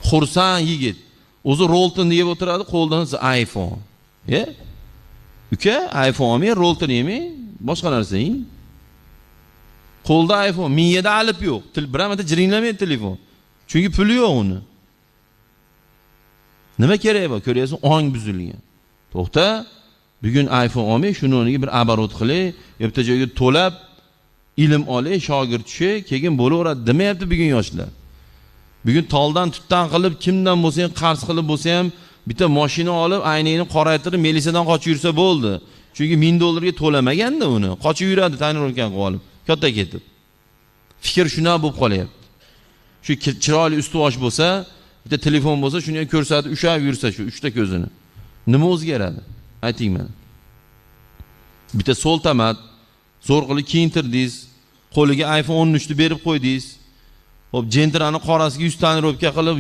Xursand yigit. O'zi Rolton yeb o'tiradi, qo'lidan iPhone. E? Uka, iPhone olmang, Rolton yemang, boshqa narsa yeng. Qo'lda iPhone, miyada alif yo'q. Til bir marta jiringlamaydi telefon. Chunki puli yo'q uni. Nima kerak bor? Ko'ryapsan, ong buzilgan. To'xta, bugun iPhone olmay, shuni o'rniga bir aborot qilay, bitta joyga to'lab ilm olay, shogird tushay, keyin bo'laveradi demayapti bugun yoshlar. Bugun toldan tutdan qilib, kimdan bo'lsa ham qarz qilib bo'lsa ham bitta mashina olib, aynakni qoraytirib, militsiyadan qochib yursa bo'ldi. Chunki 1000 dollarga to'lamaganda uni, qochib yuradi tonirovkani qilib olib, katta ketib. Fikr shunaqa bo'lib qolyapti. Shu chiroyli usti-bosh bo'lsa, bitta telefon bo'lsa, shuni ham ko'rsatib ushlab yursa shu uchta ko'zini. Nima o'zgaradi? Ayting mana. Bitta so'l tamat, zo'r qilib kiyintirdingiz, qo'liga iPhone 13 ni berib qo'ydingiz. Xo'p, jentrani qorasiga 100 tonirovka qilib